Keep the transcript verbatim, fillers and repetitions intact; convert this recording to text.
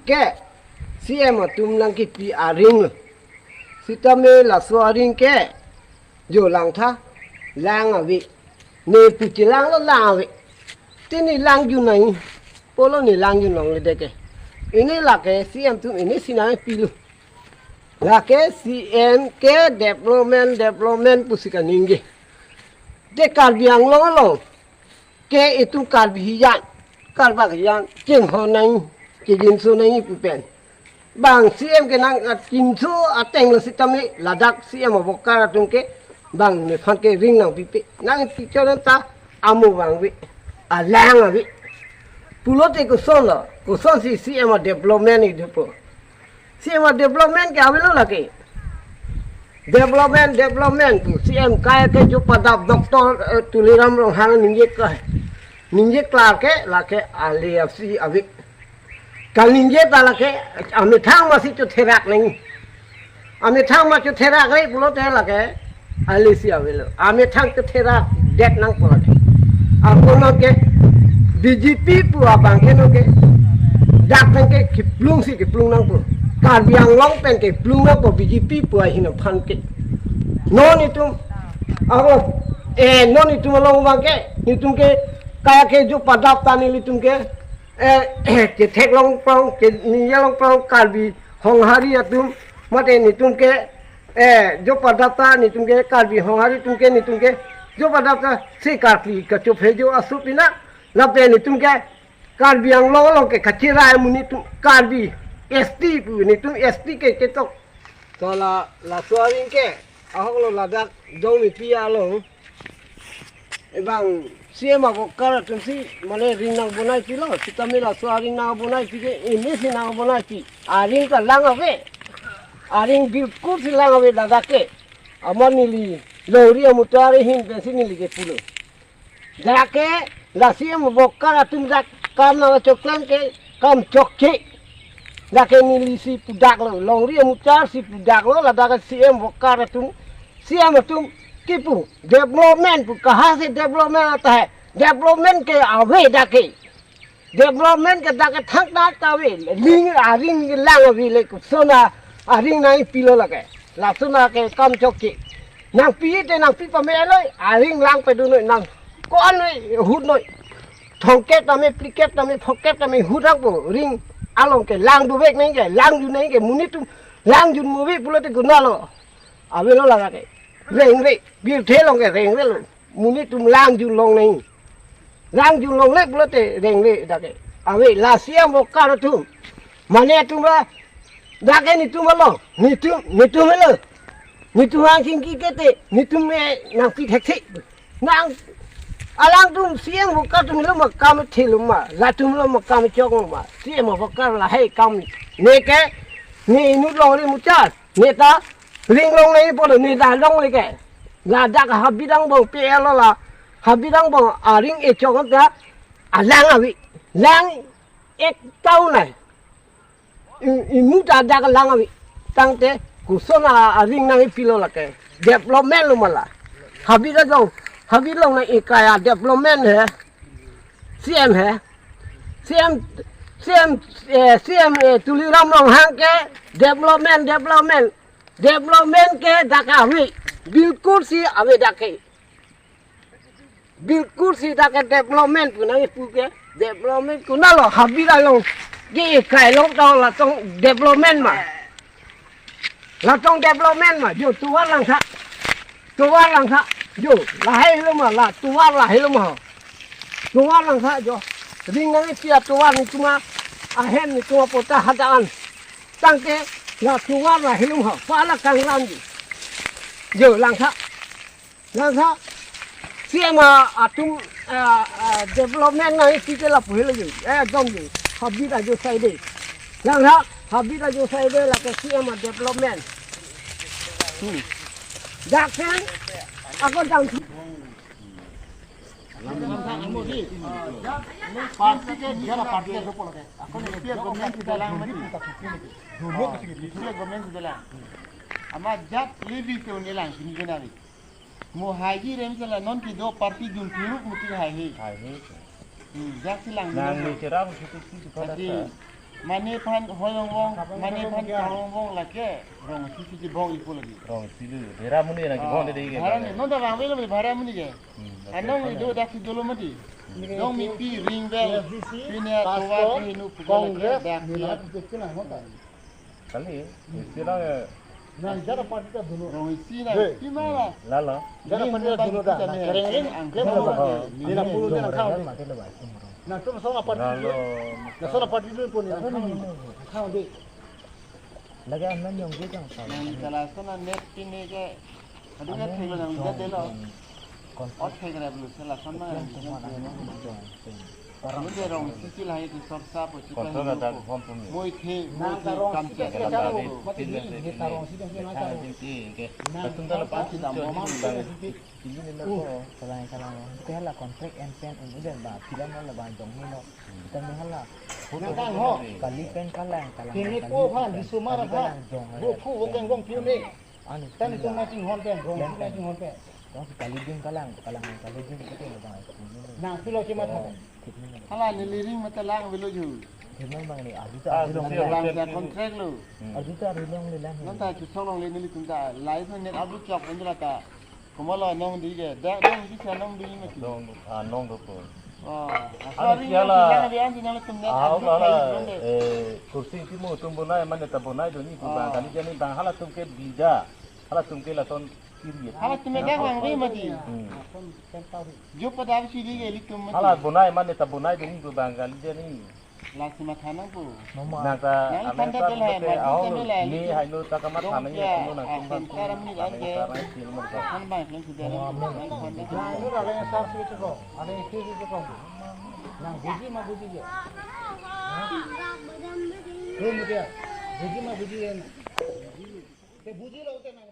Ke, C M atum nangkipi aring lo. Sitame laso aring ke, jo langtha, lang ave. Ne pu chelang lo lang ave. Te ne langjun nai, pulo ne langjun longledet ke. Pini lake C M atum pini si nangpilo. Lake C M ke development, development pusi kaningje. Te Karbi Anglong along ke itum Karbi hijan, Karbak hijan, chinghon nai, keginso nai pu pen. Bang C M ke nangkinso ateng lo sitame ladak C M abokar atum ke bang nephan ke ring nangpipe. Nangpi chot ta amo vangve, alang ave. Pulote koson lo, kosonsi C M a-development idupo. C M a-development ke avelo lake. Development, development pu C M kai ke jo padap Doctor, eh, Tuliram Ronghang ningje ke. Ningje klar ke lake ale apsi ave. Kaningje ta lake amethang masi chotherak nang. Amethang ma chotherak re pulote lake alisi avelo. Amethang chotherakdet nangpo lake. Ako nonke B J P pu abang ke nonke dak pen ke kiplung si kiplung nangpo. Karbi Anglong pen kiplung nangpo B J P pu ahin aphan ke. Non itum, ako, eh, non itum along abang ke, itum ke, kaya ke jo padap ta nelitum ke, eh, kethek longprong, keningje longprong, Karbi Honghari atum, mate nitum ke, eh, jo padap ta nitum ke, Karbi Honghari atum ke nitum ke, jo padap ta, si karkli kachophe jo asup pina, lapen nitum ke, Karbi Anglong along ke kachirai amonit atum, Karbi S T pu, nitum S T ke ketok. To la, laso aring ke, ahok lo ladak, Dongmipi along. Ebang C M abokar atum si mane ring nangbonaipilo, sitame laso aring nangbonaipi ke, pini si nangbonaipi. Aring ta lang ave. Aring bilkul si lang ave ladak ke. Amat neli longri amutar ahin pensi neli ke pulo. Dak ke la C M abokar atum dak kam nangchoklem ke kam chokche. Dak ke neli si pudak lo, longri amutar si pudak lo, ladak ke C M abokar atum, C M atum kipu, development pu, kaha se development aata hai? Development ke ave dak ke. Development ke dak ke thangta ta ave, ling aring lang ave le, koson aring nangpilo lake. Lason ake kam chokche. Nangpi te nangpi pame lo, aring lang pedun noi nang. Ko-an noi hut noi. Thomkep tame, phlikep tame, phokep tame hut nangpo. Ring along ke lang dovek nangke, langjun nangke, monit atum langjun movek pulote konat lo. Avelo lake. Rengre, birthe along ke rengre lo. Monit atum langjun longnang. Langjun longle pulote rengre dak ke. Ave la C M abokar atum. Mane atum ra dak ke nitum lo. Nitum, nitum lo. Nitum hang singki kete. Nitum me nangpi thekthe. Nang alangtum C M abokar atum lo ma kam thelo ma. Latum lo ma kam chok ma. C M abokar lahai kam. Ne ke, ne inut longri muchar. Ne ta ring longnang pulo, ne ta longle ke. Ladak habit angbong P L lo la. Habit angbong aring echok ta alang ave. Lang ek town nai. I-, imu ta dak lang ave. Tangte koson a-, aring nangpilo lake. Development lo ma la. Habit angbong, habit longnang ekai a-development he. C M he. C M, C M, eh, C M, eh, Tuliram Ronghang ke development, development. Development ke dak ave, bilkul si ave dak ke. Bilkul si dak ke development pu nangpu ke, development konat lo habit along. Ke ekai long ta latum development ma. Latum development ma, jo tovar langtha. Tovar langtha. Jo, lahai lo ma, la tovar lahai lo ma. Tovar langtha jo. Ring nangpi atovar nitum ahem nitum apota hadak an. Tangte la tovar lahai lo ma. Pala kangran ji. Jo langtha. Langtha. C M atum, eh, eh, development nangpi ke lapu helo jo. Eh, dom jo. Habit ajo saide. Langtha. Habit ajo saide lake C M a-development. Hmm. Dak pen ako dam. Party ke, biar party ke dopo lagi. Ako ni biar government si dalang mati. Biar government si dalang. Ama jat lebi ke unilang sini kenali. Mo haji rem sala non ke do party jun tiruk muti hai he. Hai he. Hmm, jat silang. Nang ni cerang siti siti pada. Mane aphan hoi ong ong, mane aphan kang ong ong lake, rong isi si kibong ipo lagi. Rong isi lo, bhera amonit nang kibong de ke. Bhera amonit, non ta vangvelo bhera amonit ke. Hmm, anong ido dak si dolo mati. Nong mipi ring bel, pine tovar ke hinu puja lake, dak si. Kali, isi lang, eh. Nang jara party ta dulu. Rong isi na, pima la. Lalo. Jara party ta dulu dah. Nang kereng ring, ang dia kereng mau ring. Dia nak puluh dia nak kau. Nang tu masuk apa dia? Lason apa dia dulu pun ni? Kau deh. Lagi amen yang dia kan. Nang jala sana net pine ke. Aduh, net thelo nang dia delo. Ot thek rep lu sela son ma. Mun de rong isi lahai ke sop sap o. Control ada hom pun. Moi the, moi the kam che. Mati ni, ni ta rong isi dia nang ta. Nang ta rong isi dia. Kalang, kalang. Kita hala contract and pen un udah ba, film hala ba jong ni lo. Kita ni hala. Nang tang ho. Kali pen kalang, kalang. Kini kali po phan, pen. Di sumar kali phan. Kalang jong. Bo phu, bo keng bong piu ni. Anu, tan sila. Tung na chinghon pen, rong pen. Tung na chinghon pen. Tung si kali ding kalang, kalang kali ding kete lo bang. Nang pilo cuma tha. Hala neli ring mata lang velo ju. Themang bang ni, arju ta. Ah, arju long si le. Lang sa contract lo. Hmm. Arju ta arju long le lang. Non ta chusong long le nelitum ta. Lai so net upload chok pen jela ta. Komat lo nong di ke. Dak nong di sa nong di mati. Nong, ah, nong do ko. Oh, anu sorry, siala. Nang di anji nang tum net. Ah, upload hala, eh, kursi timo tum bonai mane ta bonai do ni ko bang kali jani bang halatum ke bida. Halatum ke lason kiri. Halatum ke dak bang be mati. Hmm. Jo pada si di ke ilitum mati. Hala bonai mane ta bonai do ni ko bang kali jani. Lasi matha nangpo. Nang ta nang ane than ta ta tel hai, te madu ahong ta lo, mela ni litum. Hai no ta kamatha nang ya, dong ya, kuno nang ah, tum bang tum. Tara mini lagi. Tara mini lagi. Kan bang, kan sudah. Oh, amen. Kan sudah. Nang nu ada yang sar sih cukup, ada yang kiri cukup. Nang buji ma buji ya. Hah? Belum dia. Buji ma buji ya. Te buji lo te nang.